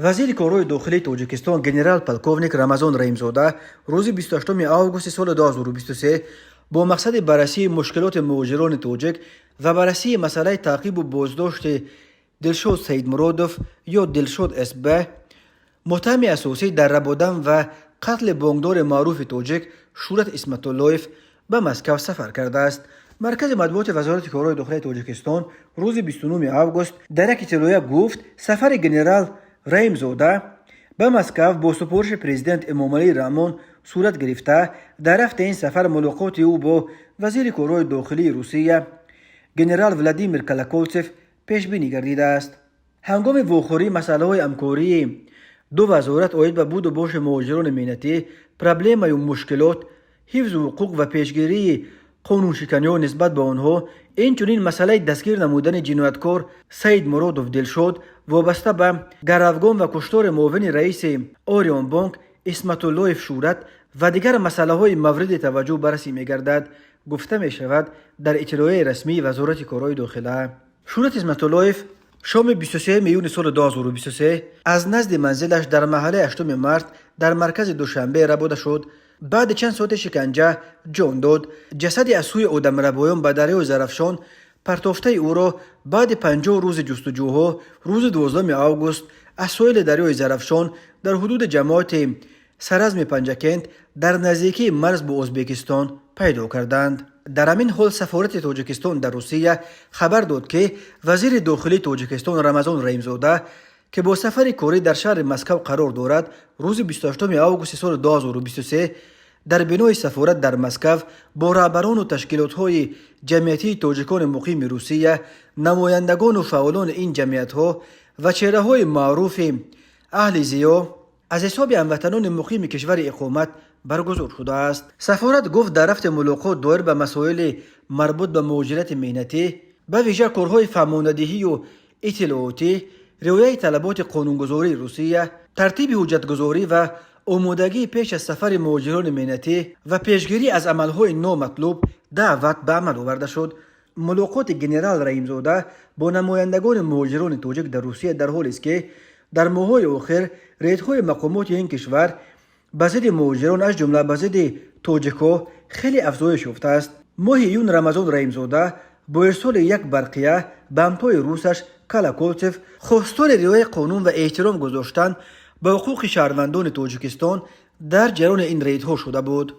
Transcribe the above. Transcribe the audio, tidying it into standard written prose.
Вазири корҳои дохилии Тоҷикистон генерал-полковник Рамазон Раҳимзода рӯзи 28 августи соли 2023 бо мақсади баррасии мушкилоти муҳоҷирони тоҷик ва баррасии масъалаи таъқибу боздошти Дилшод Саидмуродов ё Дилшод СБ, муттаҳами асосӣ дар рабудан ва қатли бонкдори маъруфи тоҷик Шӯҳрат Исматуллоев, ба Москав сафар кардааст. Маркази матбуоти Вазорати корҳои дохилии Тоҷикистон рӯзи 29 август дар як иттилоия гуфт, сафари генерал Раҳимзода ба Москав бо супориши президент Эмомалӣ Раҳмон сурат гирифта, дар рафти ин сафар мулоқоти ӯ бо вазири корҳои дохилии Русия генерал Владимир Колоколцев пешбинӣ гардидааст. Ҳангоми вохӯрӣ масъалаҳои ҳамкории ду вазорат оид ба буду боши муҳоҷирони меҳнатӣ, проблемаю мушкилот, ҳифзу ҳуқуқ ва пешгирии қонуншиканиҳо нисбат ба онҳо, инчунин масъалаи дастгир намудани ҷинояткор Саидмуродов Дилшод вобаста ба гаравгон ва куштори муовини раиси Орионбонк Исматуллоев Шӯҳрат ва дигар масъалаҳои мавриди таваҷҷӯҳ баррасӣ мегардад, гуфта мешавад дар иттилоияи расмии Вазорати корҳои дохила. Шӯҳрат Исматуллоев шоми 23 июни соли 2023 аз назди манзилаш дар маҳаллаи 8 Март дар маркази Душанбе рабуда шуд. Баъди чанд соати шиканҷа ҷон дод. Ҷасади аз сӯи одамрабоён ба дарёи Зарафшон партофтаи ӯро баъди 50 рӯзи ҷустуҷӯҳо рӯзи 12 август аз соҳили дарёи Зарафшон дар ҳудуди ҷамоати Саразми Панҷакент дар наздикии марз бо Ӯзбекистон пайдо карданд. Дар ҳамин ҳол сафорати Тоҷикистон дар Русия хабар дод, ки вазири дохилии Тоҷикистон Рамазон Раҳимзода, ки бо сафари корӣ дар шаҳри Москав қарор дорад, рӯзи 28 августи соли 2023 дар бинои сафорат дар Москав бо раҳбарону ташкилотҳои ҷамъиятии тоҷикони муқими Русия, намояндагону фаъолони ин ҷамъиятҳо ва чеҳраҳои маъруфи аҳли зиё аз ҳисоби ҳамватанони муқими кишвари иқомат баргузор шудааст. Сафорат гуфт, дар рафти мулоқот доир ба масоили марбут ба муҳоҷирати меҳнатӣ, ба вижа корҳои фаҳмонадиҳию иттилоотӣ, риояи талаботи қонунгузории Русия, тартиби ҳуҷҷатгузорӣ ва омодагии пеш аз сафари муҳоҷирони меҳнатӣ ва пешгирӣ аз амалҳои номатлуб даъват ба амал оварда шуд. Мулоқоти генерал Раҳимзода бо намояндагони муҳоҷирони тоҷик дар Русия дар ҳолест, ки дар моҳҳои охир рейдҳои мақомоти ин кишвар ба зидди муҳоҷирон, аз ҷумла ба зидди тоҷикҳо, хеле афзоиш ёфтааст. Моҳи июн Рамазон Раҳимзода бо ирсоли як барқия ба ҳамтои русаш Колоколцев хостори риояи қонун ва эҳтиром гузоштан ба ҳуқуқи шаҳрвандони Тоҷикистон дар ҷараёни ин рейдҳо шуда буд.